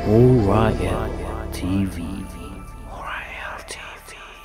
Orion T V. Orion T V.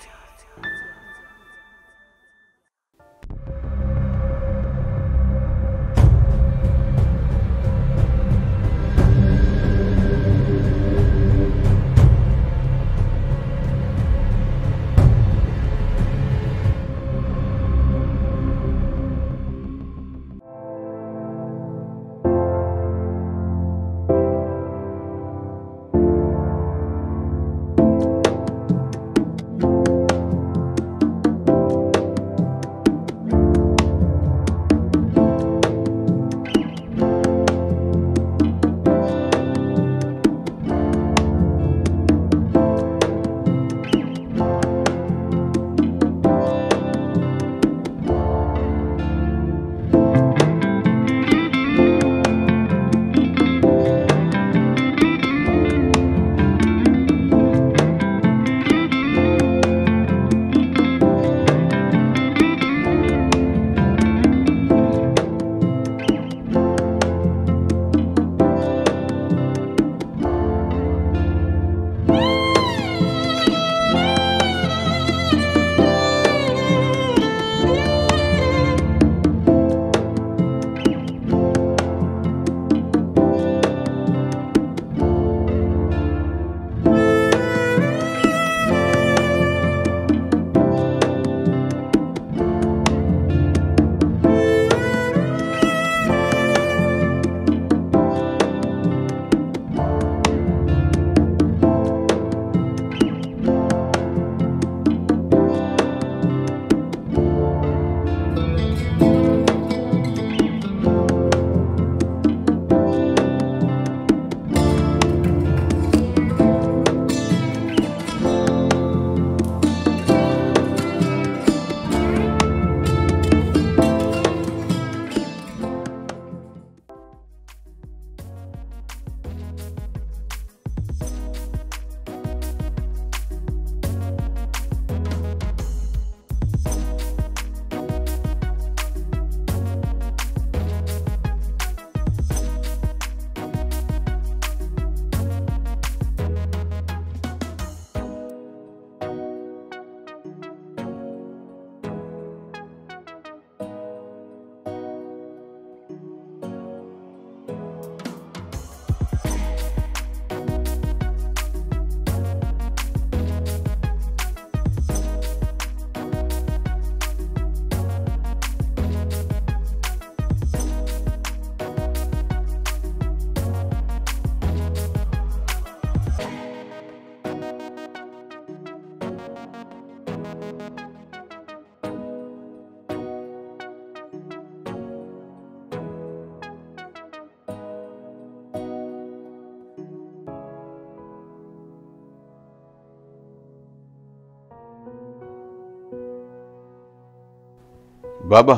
ባባ።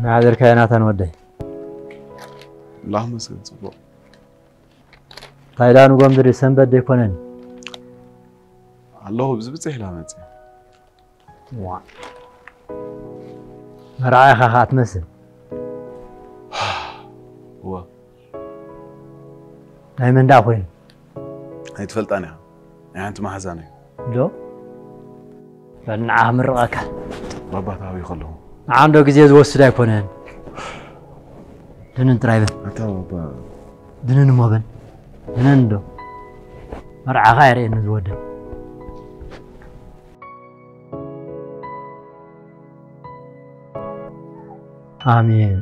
ናደርካ ናታን ወደይ። ላህ መስገን ጽቡቕ። ታይላን ጎንብሪ ሰንበት ደይኮነን። ኣለኹ ብዝብጽሕ ኢላ መጽእ። ዋ። መርዓ ኢኻ ኸኣ ትመስል። እዋ። ናይ መን ደኣ ኮይኑ? ኣይትፈልጣን ኢኻ። ናይ ሓንቲ መሓዛን እዩ። ዶ? በል ንዓ ክምርቐካ። ባባ ታበይ ከለኹ? ንዓ እንዶ ግዜ ዝወስድ ኣይኮነን። ድንን ጥራይ በል። ኣታ ባባ። ድንን እሞ በል። ድንን እንዶ። መርዓኻ የርእየኒ ዝወደይ። ኣሜን።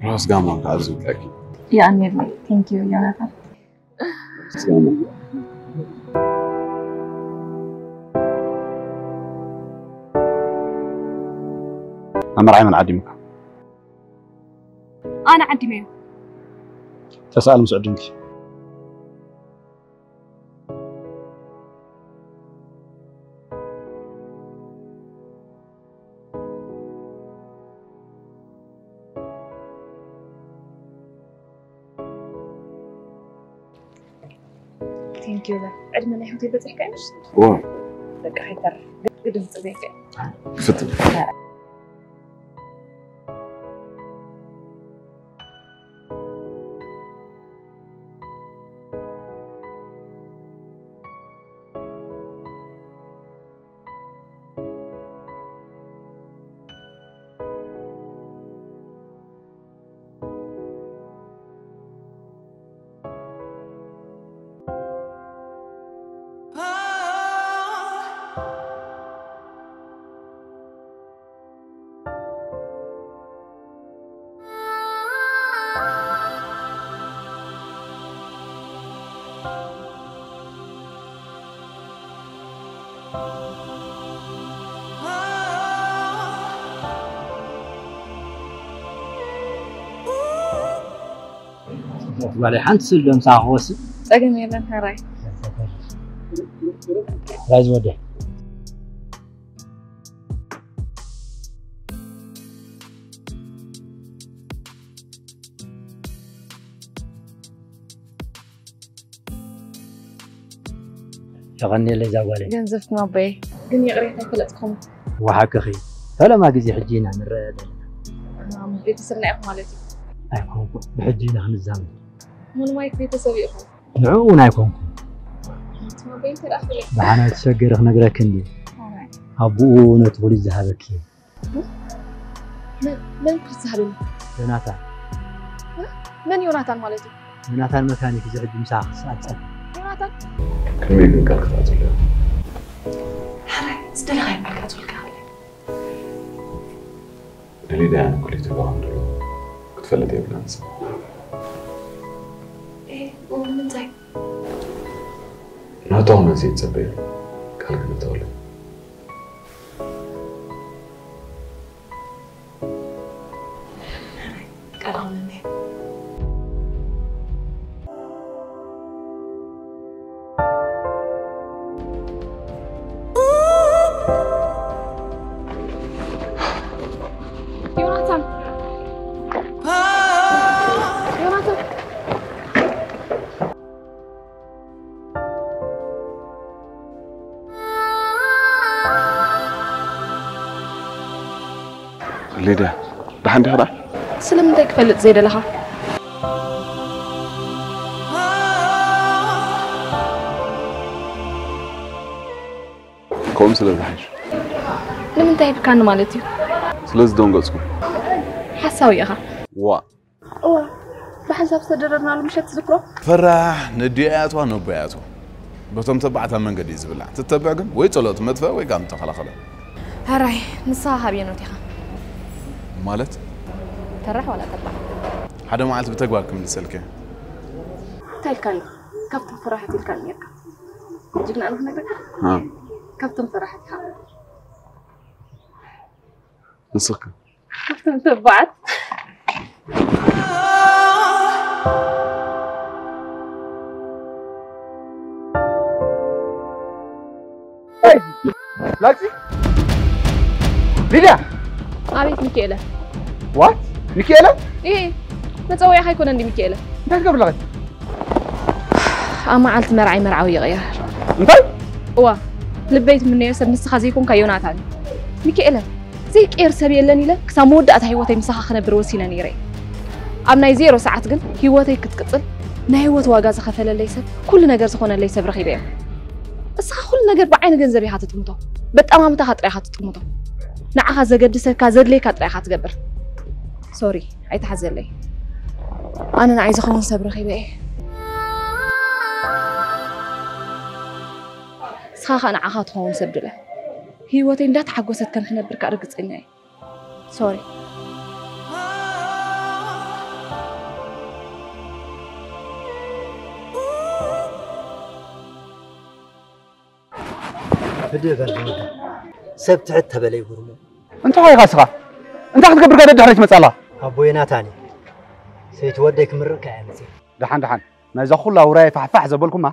ራስ ጋማ ከኣ ዝብለኪ። የቐንየለይ። Thank you ዮናታን። ኣመርዓይ መን ዓዲሙካ? ኣነ ዓዲመዮ። ተሳኣል ምስ ዕድምኪ። Thank you ዕድመ ናይ ሆቴል በፂሕካ ይምሽ ዋ በቃ ከይተርፍ ግድም ፅበየካ ክፍትን። ጓለይ ሓንቲ ስለ ምሳኻ ክወስድ ፀገም የለን ሕራይ ራይ ዝወደ የቐንየለይ እዛ ጓለይ ገንዘብኩም ኣቦየ ግን ይቕሬታ ኣይፈለጥኩም ወሓቅኺ ፈለማ ግዜ ሕጂ ኢና ንረአ ዘለና ቤተሰብና ኢኹም ማለት እዩ ኣይኮንኩ ብሕጂ ኢና ክንዛመድ ምንማይ ቤተሰብ ኢኹም ንዕኡ እውን ኣይኮንኩ ትማበይ እንተ ደኣ ፈለጥ ብሓና ተሸገረ ክነግረክ እንዲ ኣቦኡ ነቲ ፍሉይ ዝሃበኪ መን ክዝሃበኒ ዮናታን መን ዮናታን ማለት እዩ ዮናታን መካኒክ እዚ ሕጂ ምሳኻ ክሰኣል ጸብ ዮናታን ከመይ ግን ቃል ክትኣትሉ ሕራይ ዝደለኻዮ ቃል ክኣትወልካ ደሊዳ ያን ኩሊት ባኹም ደሎ ክትፈልጥ የብላን ንምንታይ ናቶም ነዚ ይጸበዩ ቃል ክነተወለ ቃል ክብለኒ ዮናታን ዮናታን ሊድያ ደሓን ዲኻ ደኣ ስለምንታይ ክፈልጥ ዘይደለኻ ከምኡ ስለ ዝሓይሽ ንምንታይ ሂብካኒ ማለት እዩ ስለዚ ደንገጽኩ ሓሳዊ ኢኻ ዋ እዋ ብሓንሳብ ዝተደረርናሉ ምሸት ዝክሮ ፈራሕ ንዲኣያትዋ ነቦያትዋ በቶም ተባዕት ኣብ መንገዲ እዩ ዝብላዕ ትተብዕ ግን ወይ ጸሎት መጥፍእ ወይ ጋም ተኸላኸለ ሕራይ ንስኻ ሃብየኖት ኢኻ ማለት ፈራሕ ዋላ ጠባዕ ሓደ መዓልቲ ብተግባር ክምልሰልከ እንታይ ኢልካኒ ካብቶም ፈራሕት ኢልካኒ ነርካ ጅግና ንክነግረካ ካብቶም ፈራሕት ኢኻ ንስኺ ካብቶም ተባዓት ላግፂ ሊድያ ኣቤት ሚካኤለ ዋት? ሚካኤለ? ይሄ መጸውዒ ኣይኮነን እንዲ ሚካኤለ። እንታይ ትገብር ኣለኺ? ኣብ መዓልቲ መርዓይ መርዓዊ ይቕየር። እንታይ? እዋ ልበይ ትምነዮ ሰብ ንስኻ ዘይኮንካ ዮናታን እዩ። ሚካኤለ ዘይቀየር ሰብ የለን ኢለ ክሳብ መወዳእታ ህይወተይ ምሳኻ ክነብር ወሲነ ነይረ እየ። ኣብ ናይ ዜሮ ሰዓት ግን ህይወተይ ክትቅጽል ናይ ህይወት ዋጋ ዝኸፈለለይ ሰብ ኩሉ ነገር ዝኾነለይ ሰብ ረኺበ እየ። እስኻ ኩሉ ነገር ብዓይኒ ገንዘብ ኢኻ ትጥምቶ። በጣማምታኻ ጥራይ ኢኻ ትጥምቶ። ንዓኻ ዘገድሰካ ዘድልየካ ጥራይ ኢኻ ትገብር። ሶሪ ኣይትሓዘለይ። ኣነ ንዓይ ዝኸውን ሰብ ረኺበ እየ። ንስኻ ኸኣ ንዓኻ ትኸውን ሰብ ድለ። ህይወተይ እንዳተሓጎሰት ከም ክነብር ከኣ ርግጸኛ እየ። ሶሪ። ህድእ በል ዝወደ ሰብ ትሕት ተበለ ይጉርሞ። እንታይ ኢኻ ስኻ? እንታይ ክትገብር ጋር ድሕሪት መጻላ? ኣቦ ዮናታን እዩ። ሰይቲ ወደይ ክምርቕካ እየ መጽእ። ደሓን ደሓን። ናይዛ ኩላ ውራይ ፋሕፋሕ ዘበልኩማ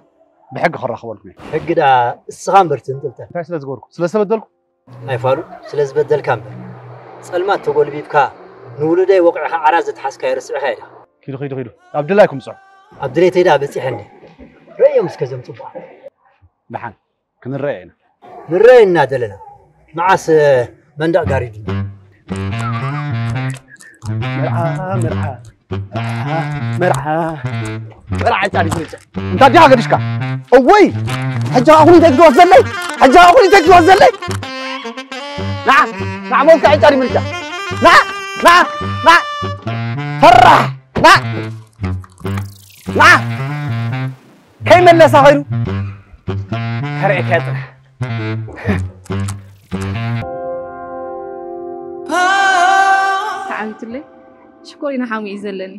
ብሕጊ ክራኸበልኩም እየ። ሕጊ ደኣ እስኻ እምበር ትንጥልጠል። እንታይ ስለ ዝገበርኩ? ስለ ዝተበደልኩ? ኣይፋሉ፣ ስለ ዝበደልካ እምበር። ጸልማት ተጎልቢብካ ንውሉደይ ወቒዕኻ ዓራት ዘትሓዝካዮ ረሲዕካዮ ዲኻ? ኪዱ ኪዱ ኪዱ። ኣብ ድላይኩም ጽዑ። ኣብ ድሌተይ ደኣ በጺሐ እንደ። ረእዮም እስከ ዘም ጽቡቓት። ደሓን። ክንረአ ኢና። ንረአ ኢና ዘለና። መዓስ መንደቕ ጋሪድና። መርዓ መርዓ መርዓ መርዓ መርዓ ጫሪ ጫሪ። እንታ ዲኻ ገዲሽካ? እወይ! ሕጂ ኣኹኒ ተግድዋ ዘለይ። ሕጂ ኣኹኒ ተግድዋ ዘለይ። ና ና ሞልካ ጫሪ ምርጫ። ና ና ና ፈራሕ ና ና ከይመለሳ ኸይኑ ከርእየካ ጥራሕ። ተዓዊቱለይ ሽኮሪና ሓሙ እዩ ዘለኒ።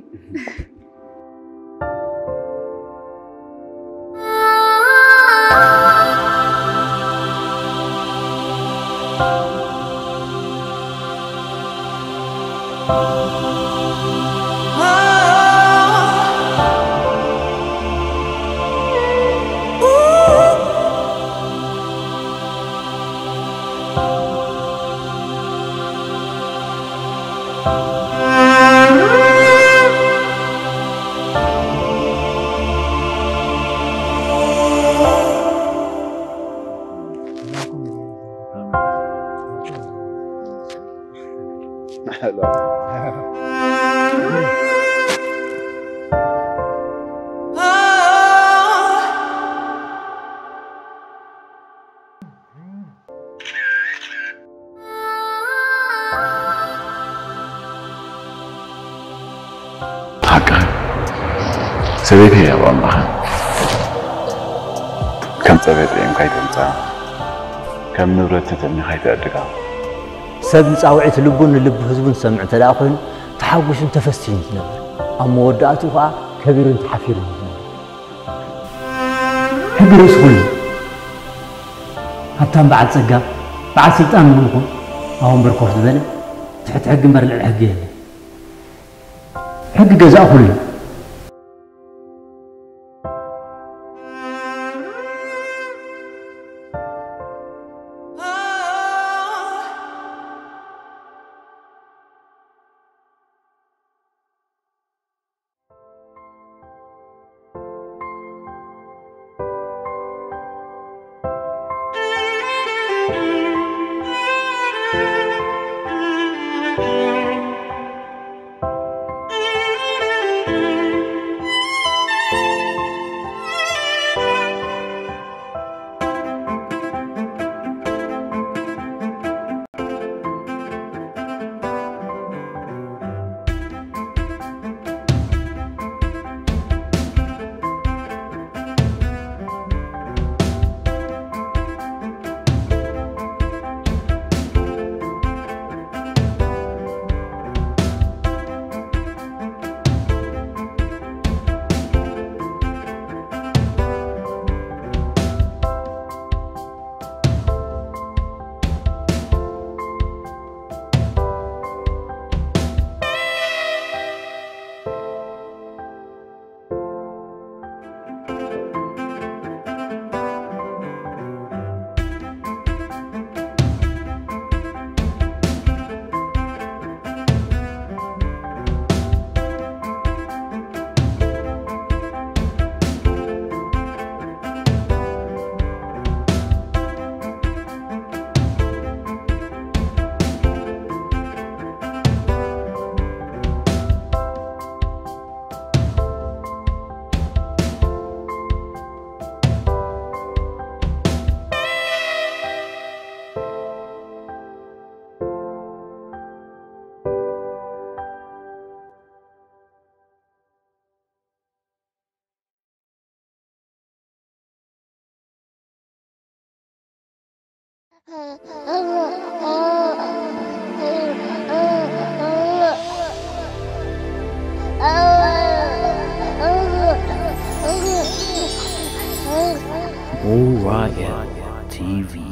ሓቅኻ ሰበይተይ ኣብ ኣምላኻ ከም ጸበል እዮም ካይተምጻ ከም ንብረት ተጠሚኻ ይተዕድጋ። ሰብ ንጻውዒት ልቡን ንልቢ ህዝቡን ዝሰምዕ እንተ ደኣ ኮይኑ ተሓጒሱን ተፈሲሁን እዩ ዝነብር። ኣብ መወዳእትኡ ከኣ ከቢሩን ተሓፊሩን እዩ ዝነብር። ሕጊ ርእሲ ኩሉ። ሃብታም በዓል ጸጋ፣ በዓል ስልጣን እውን ይኹን ኣብ ወንበር ኮፍ ዝበለ ትሕቲ ሕጊ እምበር ልዕሊ ሕጊ የለን። ሕጊ ገዛእ ኩሉ። O R N T V.